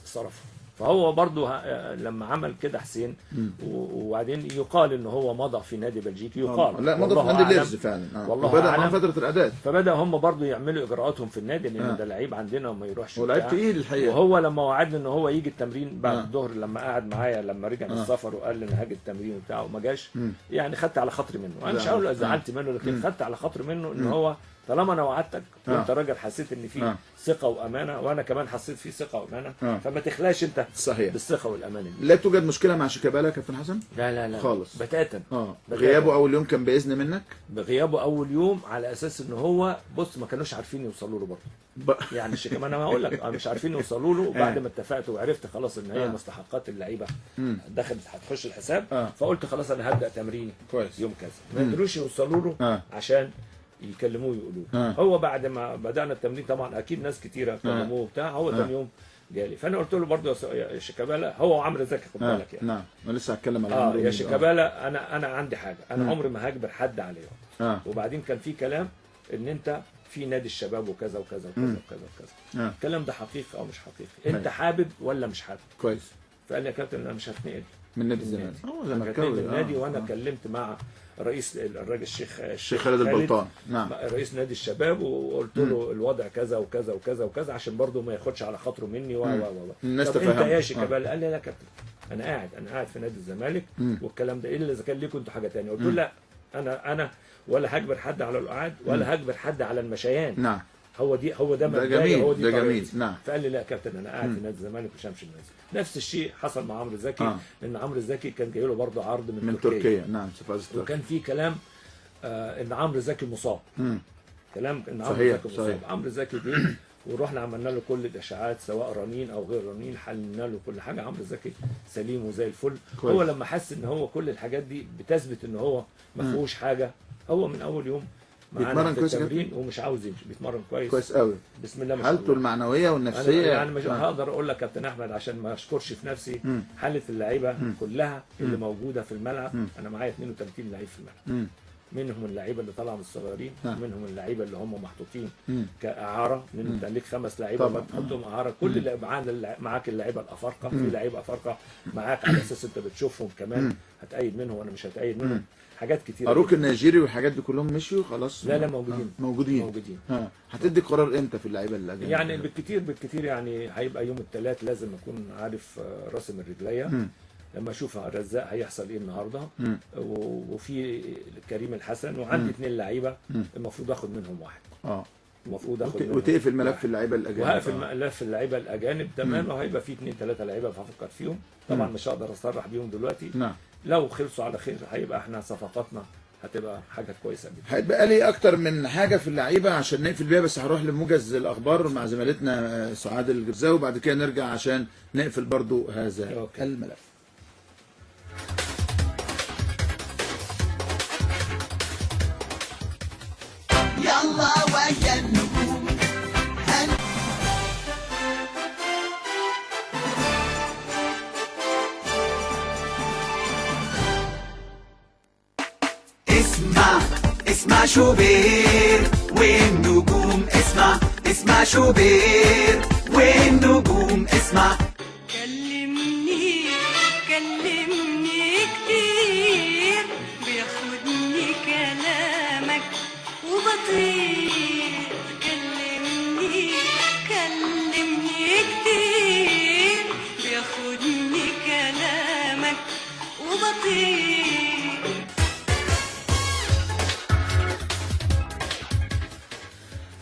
صرفه. فهو برضو لما عمل كده حسين، وبعدين يقال ان هو مضى في نادي بلجيكي، يقال لا مضى في والله نادي أعلم. ليرز فعلا. والله وبدا معاه أعلم. فترة الاعداد. فبدا هم برضو يعملوا اجراءاتهم في النادي، لان ده لعيب عندنا وما يروحش هو لعيب وبتاع. تقيل الحقيقة. وهو لما وعدني ان هو يجي التمرين بعد الظهر، لما قعد معايا لما رجع من السفر وقال لي انا هاجي التمرين وبتاع وما جاش، يعني خدت على خاطري منه. انا مش هقول زعلت منه، لكن خدت على خاطري منه ان هو طالما انا وعدتك وانت راجل حسيت ان في ثقة وامانه، وانا كمان حسيت في ثقة وامانه، فما تخلاش انت صحيح. بالثقة والامانة دي. لا توجد مشكلة مع شيكابالا يا كابتن حسن؟ لا لا لا خالص. بتاتا. بتاتا. غيابه اول يوم كان باذن منك؟ بغيابه اول يوم على اساس ان هو بص ما كانوش عارفين يوصلوا له برضه. يعني الشيكابالا انا هقول لك مش عارفين يوصلوا له. بعد ما اتفقت وعرفت خلاص ان هي مستحقات اللعيبة دخلت هتخش الحساب، فقلت خلاص انا هبدا تمريني كويس. يوم كذا. ما قدروش يوصلوا له عشان يكلموه يقولوا له. هو بعد ما بدانا التمرين طبعا اكيد ناس كتيرة كلموه وبتاع، هو تاني يوم جالي، فانا قلت له برضه يا شيكابالا، هو وعمرو زكي خد بالك يعني. نعم انا لسه هتكلم على عمرو. يا شيكابالا انا عندي حاجة، انا عمري ما هجبر حد على يقعد. وبعدين كان في كلام ان انت في نادي الشباب وكذا وكذا وكذا وكذا وكذا. الكلام ده حقيقي او مش حقيقي؟ انت حابب ولا مش حابب؟ كويس. فقال لي يا كابتن انا مش هتنقل من نادي الزمالك. زملكاوي من النادي. وانا كلمت مع رئيس الراجل الشيخ خالد البلطان، نعم، رئيس نادي الشباب، وقلت له الوضع كذا وكذا وكذا وكذا عشان برضه ما ياخدش على خاطره مني و و الناس تفهم. انت يا شيكابالا؟ قال لي لا يا كابتن انا قاعد، انا قاعد في نادي الزمالك والكلام ده، الا اذا كان ليكم انتوا حاجة ثانية. قلت له لا، انا ولا هجبر حد على القعاد ولا هجبر حد على المشيان. نعم. هو ده مبدئي، هو دي ده جميل. نعم. فقال لي لا يا كابتن انا قاعد في نادي الزمالك مش همشي النادي. نفس الشيء حصل مع عمرو زكي، لان عمرو زكي كان جاي له برضه عرض من تركيا. نعم. وكان في كلام ان عمرو زكي مصاب. كلام ان عمرو زكي مصاب. عمرو زكي جه ورحنا عملنا له كل الاشاعات سواء رنين او غير رنين، حللنا له كل حاجة. عمرو زكي سليم وزي الفل. كويس. هو لما حس ان هو كل الحاجات دي بتثبت ان هو ما فيهوش حاجة، هو من اول يوم بيتمرن كويس التمرين ومش عاوز يمشي، بيتمرن كويس كويس قوي بسم الله ما شاء الله. حالته المعنوية والنفسية يعني مش هقدر اقول لك كابتن احمد عشان ما اشكرش في نفسي. حاله اللعيبة كلها اللي موجودة في الملعب، انا معايا 32 لعيب في الملعب، منهم اللعيبة اللي طالعه من الصغيرين، منهم اللعيبة اللي هم محطوطين كاعاره، لان انت ليك 5 لعيبة بتحطهم اعاره. كل اللي معانا معاك اللعيبة الافارقة، في لعيبة افارقه معاك على اساس انت بتشوفهم كمان هتأيد منهم وانا مش هتأيد منهم، حاجات كتير. اروك النيجيري والحاجات دي كلهم مشيوا خلاص؟ لا لا موجودين. موجودين. هتدي قرار امتى في اللعيبة اللي يعني بالكتير بالكتير يعني هيبقى يوم الثلاث، لازم اكون عارف راسم الرجليه. لما اشوف الرزاق هيحصل ايه النهارده، وفي كريم الحسن، وعندي 2 لعيبة المفروض اخد منهم واحد. المفروض اخد منهم وتقفل ملف اللعيبة الاجانب. وهقفل ملف اللعيبة الاجانب تمام، وهيبقى في 2 3 لعيبة بفكر فيهم طبعا، مش هقدر اصرح بيهم دلوقتي. نعم. لو خلصوا على خير هيبقى احنا صفقاتنا هتبقى حاجة كويسة جدا. هيبقى لي اكتر من حاجة في اللعيبة عشان نقفل بيها، بس هروح لموجز الاخبار مع زميلتنا سعاد الجرزاوي، وبعد كده نرجع عشان نقفل برضو هذا الملف. يلا ويا النجوم اسمع اسمع شوبير والنجوم، اسمع اسمع شوبير والنجوم، اسمع. كلمني كلمني كتير بياخدني كلامك وبطير، كلمني كلمني كتير بياخدني كلامك وبطير.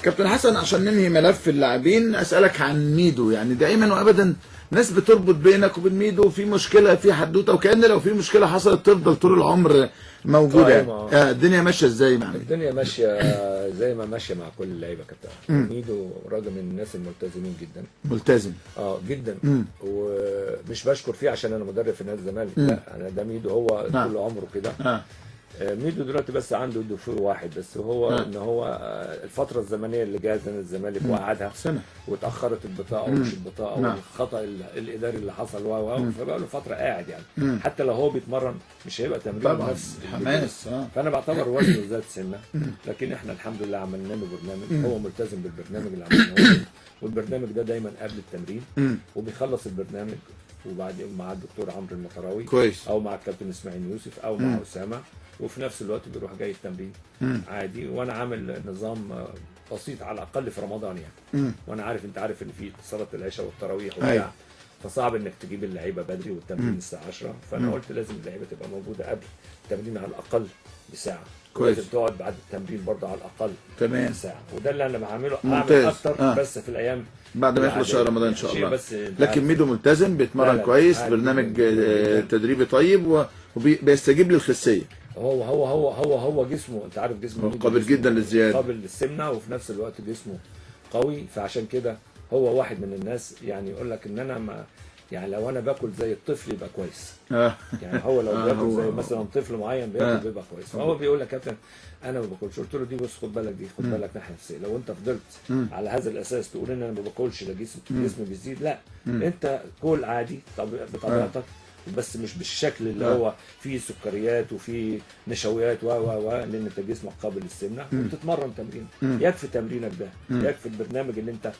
كابتن حسن، عشان ننهي ملف اللاعبين اسالك عن ميدو. يعني دائما وابدا ناس بتربط بينك وبين ميدو في مشكلة في حدوتة، وكأن لو في مشكلة حصلت تفضل طول العمر موجودة. الدنيا ماشية ازاي معاك؟ الدنيا ماشية زي ما ماشية مع كل اللعيبة كابتن. ميدو راجل من الناس الملتزمين جدا. ملتزم جدا. ومش بشكر فيه عشان انا مدرب في نادي الزمالك، لا انا ده ميدو هو طول عمره كده. ميدو دلوقتي بس عنده défaut واحد بس، هو ان هو الفترة الزمنية اللي جاز نادي الزمالك وقعدها سنة، واتاخرت البطاقة ومش البطاقة والخطا الاداري اللي حصل و فبقى له فترة قاعد يعني. حتى لو هو بيتمرن مش هيبقى تمرين نفس حماس. فانا بعتبر وزنه زاد سنة، لكن احنا الحمد لله عملنا له برنامج، هو ملتزم بالبرنامج اللي عملناه، والبرنامج ده دايما قبل التمرين. وبيخلص البرنامج وبعد مع الدكتور عمرو المطراوي، كويس، او مع الكابتن اسماعيل يوسف او مع اسامة، وفي نفس الوقت بيروح جاي التمرين عادي. وانا عامل نظام بسيط على الاقل في رمضان يعني. وانا عارف، انت عارف ان في صلاة العشاء والتراويح وبتاع، فصعب انك تجيب اللعيبة بدري والتمرين الساعة 10، فانا قلت لازم اللعيبة تبقى موجودة قبل التمرين على الاقل بساعة. كويس. لازم تقعد بعد التمرين برضه على الاقل تمام ساعة، وده اللي انا بعمله. ممتاز. اعمل اكتر بس في الايام بعد ما يخلص شهر رمضان ان شاء شيء الله. بس أنت لكن عارف. ميدو ملتزم، بيتمرن لا لا، كويس، عادي برنامج جداً. تدريبي طيب، وبيستجيب للخسيه. هو جسمه، انت عارف جسمه هو ميدو قابل جسمه جدا للزياده. قابل للسمنه، وفي نفس الوقت جسمه قوي، فعشان كده هو واحد من الناس يعني يقول لك ان انا ما يعني لو انا باكل زي الطفل يبقى كويس. يعني هو لو بياكل زي مثلا طفل معين بياكل بيبقى كويس. فهو بيقول لك كابتن انا ما باكلش. قلت له دي بص خد بالك، دي خد بالك ناحية نفسية، لو انت فضلت على هذا الاساس تقول ان انا ما باكلش ده جسمي بيزيد، لا انت كل عادي بطبيعتك، بس مش بالشكل اللي هو فيه سكريات وفيه نشويات و و و لان انت جسمك قابل للسمنه، وبتتمرن تمرين، يكفي تمرينك ده، يكفي البرنامج اللي انت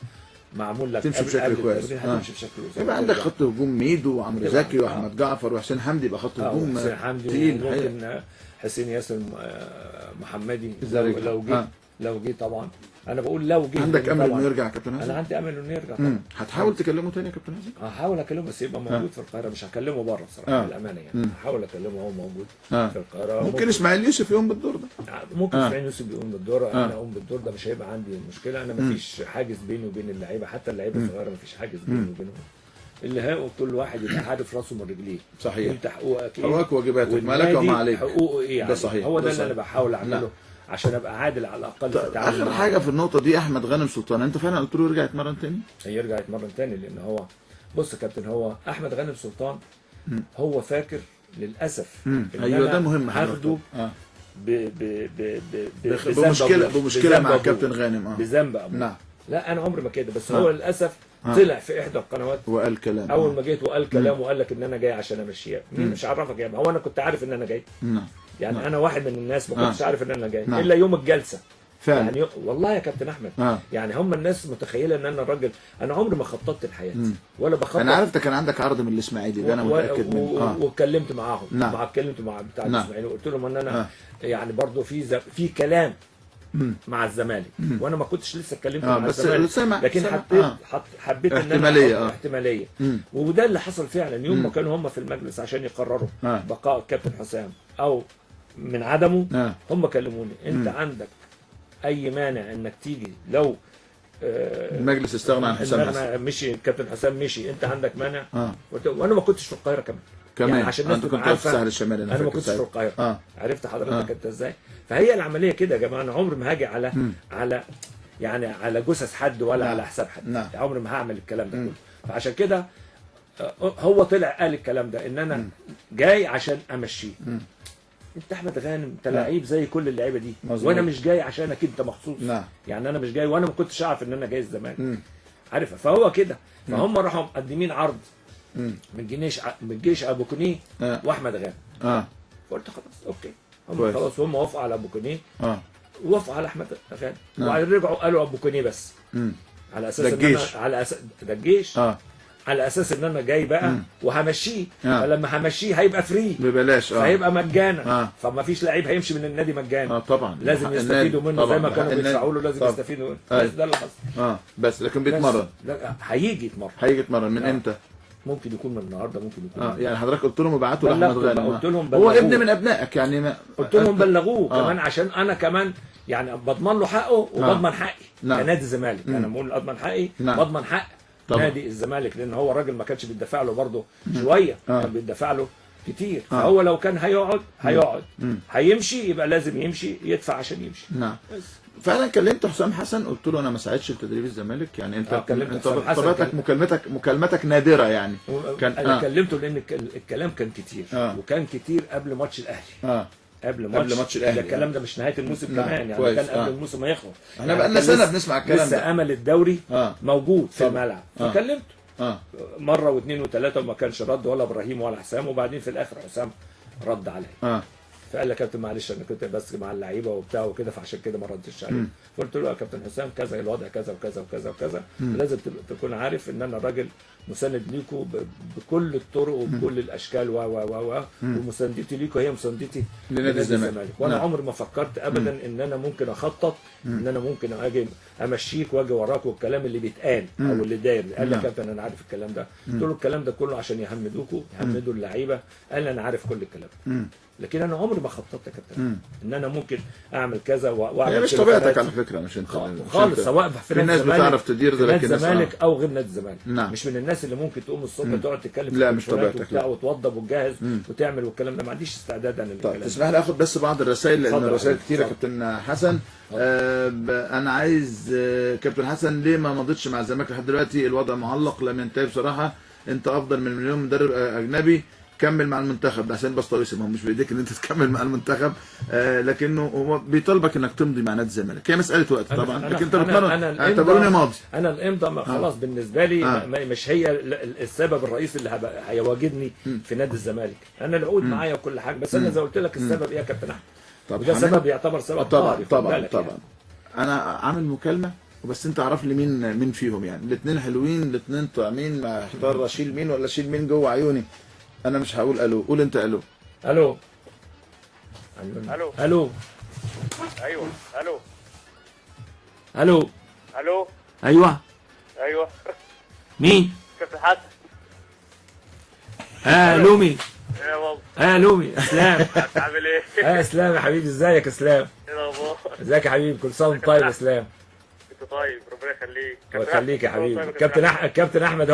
معمول لك تمشي قبل بشكل قبل كويس. التمرين، هتمشي بشكل كويس. يبقى عندك خط هجوم ميدو وعمرو تبقى زكي واحمد جعفر وحسين حمدي، يبقى خط هجوم حسين حمدي تقيل الحقيقة. وممكن حسين ياسر محمدي إذا لو, رجع. لو جه لو جه طبعا، انا بقول لو جه عندك لأن امل طبعاً انه يرجع يا كابتن حسن؟ انا عندي امل انه يرجع طبعا. هتحاول تكلمه تاني يا كابتن حسن؟ هحاول اكلمه بس يبقى موجود في القاهرة، مش هكلمه بره بصراحة للامانة يعني. هحاول اكلمه وهو موجود في القاهرة. ممكن اسماعيل يوسف يقوم بالدور ده. ممكن اسماعيل يوسف بيقوم بالدور، انا اقوم بالدور ده، مش هيبقى عندي مشكلة. انا مفيش حاجز بيني وبين اللعيبة، حتى اللعيبة الصغيرة مفيش حاجز بيني وبينهم. اللي هو كل واحد يبقى عارف راسه من رجليه. انت حقوقك ايه، حقوقك وواجباتك، ما لك والنادي وما عليك. حقوقه ايه ده عليك. صحيح. هو ده ده اللي انا صحيح. بحاول اعمله عشان ابقى عادل على الاقل في طيب التعامل اخر معاه. حاجة في النقطة دي، احمد غانم سلطان، انت فعلا قلت له يرجع يتمرن تاني؟ يرجع يتمرن تاني، لان هو بص يا كابتن، هو احمد غانم سلطان هو فاكر للاسف ان ايوه أنا ده مهم حضرتك. هاخده ب ب ب ب بذنب بمشكلة أبوه. بمشكلة بذنب مع أبوه. الكابتن غانم. بذنب ابوه. لا انا عمري ما كده، بس هو للاسف طلع في احدى القنوات وقال كلام. اول ما جيت وقال كلام، وقال لك ان انا جاي عشان امشيها. مين مش عرفك يا هو انا كنت عارف ان انا جاي؟ يعني انا واحد من الناس ما كنتش عارف ان انا جاي الا يوم الجلسة. فعلا. يعني والله يا كابتن احمد يعني هم الناس متخيله ان انا الراجل، انا عمري ما خططت لحياتي ولا بخطط. انا عارف ده كان عندك عرض من الاسماعيلي ده، انا متاكد منه. واتكلمت معاهم. اتكلمت مع بتاع الاسماعيلي وقلت لهم ان انا يعني برضو في كلام مع الزمالك، وانا ما كنتش لسه اتكلمت مع بس الزمالك، لكن سمع. حطيت حبيت ان انا احتمالية، أحط احتمالية. وده اللي حصل فعلا يوم ما كانوا هم في المجلس عشان يقرروا بقاء الكابتن حسام او من عدمه. هم كلموني، انت عندك اي مانع انك تيجي لو المجلس استغنى عن حسام حسن؟ مشي الكابتن حسام مشي، انت عندك مانع؟ وانا ما كنتش في القاهرة كمان. يعني عشان الناس انت تبقى كنت في عارفه الساحل الشمالي. انا ما كنتش في القاهرة. عرفت حضرتك انت ازاي؟ فهي العملية كده يا جماعة، انا عمري ما هاجي على على يعني على جثث حد ولا على حساب حد. عمري ما هعمل الكلام ده كله. فعشان كده هو طلع قال الكلام ده ان انا جاي عشان امشيه. انت احمد غانم انت لعيب زي كل اللعيبة دي. وانا مش جاي عشانك انت مخصوص. يعني انا مش جاي، وانا ما كنتش اعرف ان انا جاي الزمالك. عارف؟ فهو كده. فهم راحوا مقدمين عرض من الجيش ابو كونية واحمد غانم. فقلت خلاص okay، هم خلاص هم وافقوا على ابو كونية. وافقوا على احمد غانم. وبعدين رجعوا قالوا ابو كونية بس. على اساس ان انا على اساس ده الجيش. على اساس ان انا جاي بقى وهمشيه. فلما همشيه هيبقى free ببلاش، فهيبقى مجانا. فما فيش لعيب هيمشي من النادي مجانا. طبعا لازم يستفيدوا منه زي ما كانوا بيدفعوا له، لازم يستفيدوا منه. بس ده اللي حصل. بس لكن بيتمرن. هيجي يتمرن. هيجي يتمرن من امتى؟ ممكن يكون من النهارده، ممكن يكون يعني حضرتك قلت لهم ابعتوا لاحمد غانم. قلت لهم هو ابن من ابنائك يعني، ما قلت لهم بلغوه كمان عشان انا كمان يعني بضمن له حقه وبضمن حقي كنادي الزمالك. انا بقول اضمن حقي، بضمن حق نادي الزمالك، لان هو الراجل ما كانش بيدفع له برضه شوية، كان بيدفع له كتير. فهو لو كان هيقعد هيقعد، هيمشي يبقى لازم يمشي، يدفع عشان يمشي. نعم. فعلا كلمت حسام حسن قلت له انا ما ساعدتش في تدريب الزمالك يعني. انت انت طبيعتك مكالمتك نادرة يعني. كان انا كلمته لان الكلام كان كتير. وكان كتير قبل ماتش الاهلي. قبل ماتش الاهلي. ده الكلام ده مش نهاية الموسم كمان يعني، كان قبل الموسم ما يخلص. احنا بقى لنا سنة بنسمع الكلام ده. لسه امل الدوري موجود في الملعب. فكلمته مرة واثنين وثلاثة وما كانش رد، ولا ابراهيم ولا حسام. وبعدين في الاخر حسام رد عليا. فقال لي يا كابتن معلش انا كنت بس مع اللعيبة وبتاع وكده، فعشان كده ما ردتش عليه. فقلت له يا كابتن حسام كذا الوضع كذا وكذا وكذا وكذا، لازم تكون عارف ان انا راجل مساند ليكوا بكل الطرق وبكل الاشكال و و و و ومساندتي ليكوا هي مساندتي لنادي الزمالك. وانا عمري ما فكرت ابدا ان انا ممكن اخطط ان انا ممكن اجي امشيك واجي وراك والكلام اللي بيتقال او اللي داير. قال لي يا كابتن انا عارف الكلام ده. قلت له الكلام ده كله عشان يهمدوكوا، يهمدوا اللعيبة. قال لي انا عارف كل الكلام ده، لكن انا عمري ما خططت يا كابتن ان انا ممكن اعمل كذا واعمل. هي مش طبيعتك على فكرة، مش انت خالص، سواء في ناس بتعرف تدير ده، لكن الزمالك او غير نادي الزمالك. مش من الناس اللي ممكن تقوم الصبح تقعد تتكلم. لا مش طبيعتك، لا، وتوضب وتجهز وتعمل والكلام ده، ما عنديش استعداد انا للكلام. طيب تسمح لي اخد بس بعض الرسائل لان الرسائل كتيرة. كابتن حسن، انا عايز كابتن حسن ليه ما مضيتش مع الزمالك لحد دلوقتي؟ الوضع معلق لم ينتهي بصراحة، انت افضل من مليون مدرب اجنبي، كمل مع المنتخب. ده حسين بسطويسي، ما هو مش بايديك ان انت تكمل مع المنتخب، لكنه هو بيطالبك انك تمضي مع نادي الزمالك. هي مسالة وقت طبعا، لكن انت بتمرن، اعتبروني ماضي. انا الامضاء خلاص بالنسبة لي مش هي السبب الرئيسي اللي هيواجدني في نادي الزمالك. انا العقود معايا وكل حاجة، بس انا زي ما قلت لك السبب ايه يا كابتن احمد؟ طب ده سبب يعتبر سبب طبعا طبعا طبعا يعني. انا عامل مكالمة وبس، انت عرف لي مين فيهم يعني. الاثنين حلوين، الاثنين طعمين، محتار اشيل مين ولا اشيل مين جوه عيوني. انا مش هقول الو، قول انت الو. الو الو الو. ايوه الو الو الو. ايوه ايوه. مين؟ كابتن حسن. لومي. يا بابا. لومي. اسلام. عامل ايه؟ اسلام يا حبيبي، ازيك يا اسلام؟ ايه الاخبار؟ ازيك يا حبيبي، كل سنة وانت طيب يا اسلام. انت طيب، ربنا يخليك. الله يخليك يا حبيبي. كابتن احمد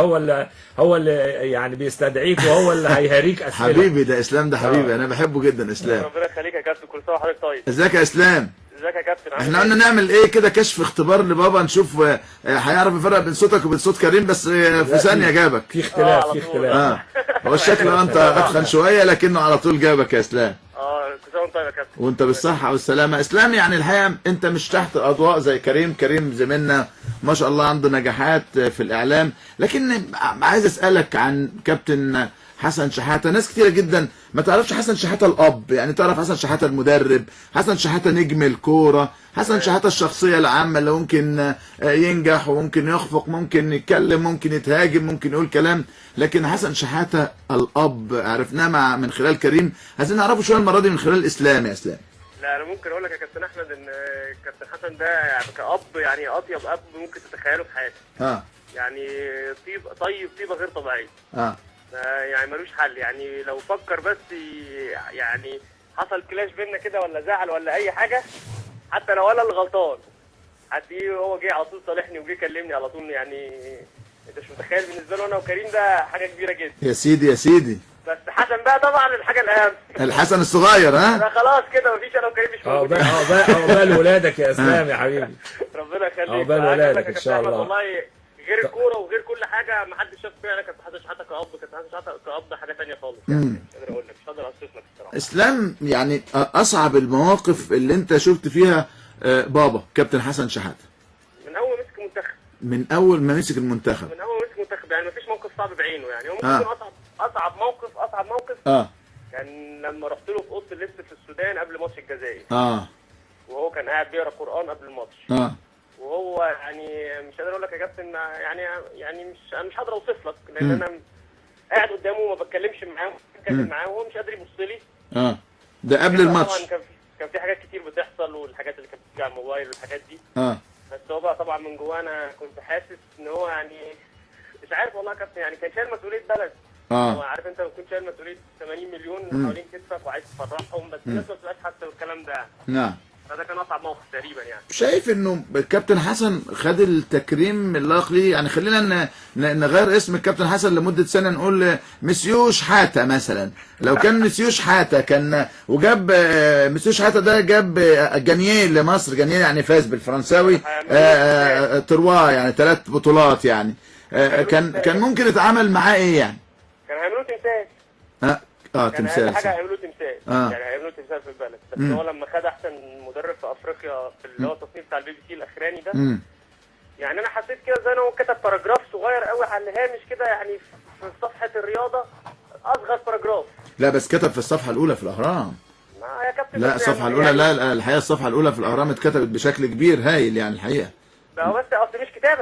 هو اللي يعني بيستدعيك، وهو اللي هيهريك اسئلة. حبيبي ده اسلام، ده حبيبي، انا بحبه جدا اسلام. ربنا يخليك يا كابتن، كل سنة وحضرتك طيب. ازيك يا اسلام؟ ازيك يا كابتن؟ احنا قلنا نعمل ايه كده، كشف اختبار لبابا، نشوف هيعرف يفرق بين صوتك وبين صوت كريم، بس في ثانية جابك. في اختلاف، في اختلاف. هو الشكل انت اتخن شوية، لكنه على طول جابك يا اسلام. كل سنة وانت طيب يا كابتن. وانت بالصحة والسلامة. اسلام، يعني الحقيقة انت مش تحت الاضواء زي كريم. كريم زميلنا ما شاء الله عنده نجاحات في الاعلام، لكن عايز اسالك عن كابتن حسن شحاته. ناس كتيرة جدا ما تعرفش حسن شحاته الاب، يعني تعرف حسن شحاته المدرب، حسن شحاته نجم الكورة، حسن شحاته الشخصية العامة اللي ممكن ينجح وممكن يخفق، ممكن يتكلم، ممكن يتهاجم، ممكن يقول كلام، لكن حسن شحاته الاب عرفناه من خلال كريم. عايزين نعرفه شوية المرة دي من خلال الاسلام. يا اسلام. لا انا ممكن اقول لك يا كابتن احمد ان كابتن حسن ده يعني كأب، يعني اطيب اب ممكن تتخيله في حياتك. يعني طيب طيبة غير طبيعية. يعني ملوش حل، يعني لو فكر بس يعني حصل clash بينا كده ولا زعل ولا اي حاجة، حتى لو انا اللي غلطان هتلاقيه هو جه على طول صالحني وجه كلمني على طول. يعني انت مش متخيل بالنسبة له انا وكريم ده حاجة كبيرة جدا. يا سيدي يا سيدي. بس حسن بقى طبعا الحاجة الاهم، الحسن الصغير. ها خلاص كده مفيش انا وكريم مش موجودين. عقبال ولادك يا اسلام يا حبيبي. ربنا يخليك، عقبال ولادك ان شاء الله. والله غير الكورة وغير كل حاجة ما حدش شاف فيها. انا كابتن حسن شحاته كأب، كابتن حسن شحاته كأب حاجة ثانية خالص، يعني مش قادر اقول لك، مش قادر اوصف لك الصراحة. اسلام، يعني اصعب المواقف اللي انت شفت فيها بابا كابتن حسن شحاته؟ من اول ما مسك المنتخب. من اول ما مسك المنتخب. من اول ما مسك المنتخب، يعني ما فيش موقف صعب بعينه. يعني هو ممكن يكون اصعب موقف، اصعب موقف كان لما رحت له في اوضة اللبس في السودان قبل ماتش الجزائر. وهو كان قاعد بيقرا قران قبل الماتش. وهو يعني مش قادر اقول لك يا كابتن، يعني مش قادر اوصف لك، لان انا قاعد قدامه وما بتكلمش معاه، بتكلم معاه وهو مش قادر يبص لي. ده قبل الماتش. طبعا كان في حاجات كتير بتحصل، والحاجات اللي كانت بتيجي على الموبايل والحاجات دي. بس هو بقى طبعا من جوه انا كنت حاسس ان هو يعني مش عارف والله يا كابتن، يعني كان شايل مسؤولية بلد. هو عارف انت بتكون شايل مسؤولية 80 مليون حوالين كتفك وعايز تفرحهم، بس الناس ما بتبقاش حاسه بالكلام ده. نعم. فده كان اصعب موقف تقريبا. يعني شايف انه الكابتن حسن خد التكريم اللائق ليه؟ يعني خلينا نغير اسم الكابتن حسن لمدة سنة، نقول مسيو شحاته مثلا. لو كان مسيو شحاته كان وجاب مسيو شحاته ده جاب gagné لمصر، gagné يعني فاز بالفرنساوي، trois يعني 3 بطولات يعني، كان ممكن يتعامل معاه ايه يعني؟ كان هيعملوه تمثال. تمثال. حاجة هيعملوه تمثال. يعني هيعملوه تمثال في البلد. بس هو لما خد احسن مدرب في افريقيا في اللي هو التصنيف بتاع البي بي سي الاخراني ده، يعني انا حسيت كده زي ان هو كتب paragraph صغير قوي على الهامش كده، يعني في صفحة الرياضة اصغر paragraph. لا بس كتب في الصفحة الاولى في الاهرام. ما كابتن. لا بس الصفحة يعني الاولى، لا الحقيقة الصفحة الاولى في الاهرام اتكتبت بشكل كبير هايل يعني الحقيقة. لا بس اصل مش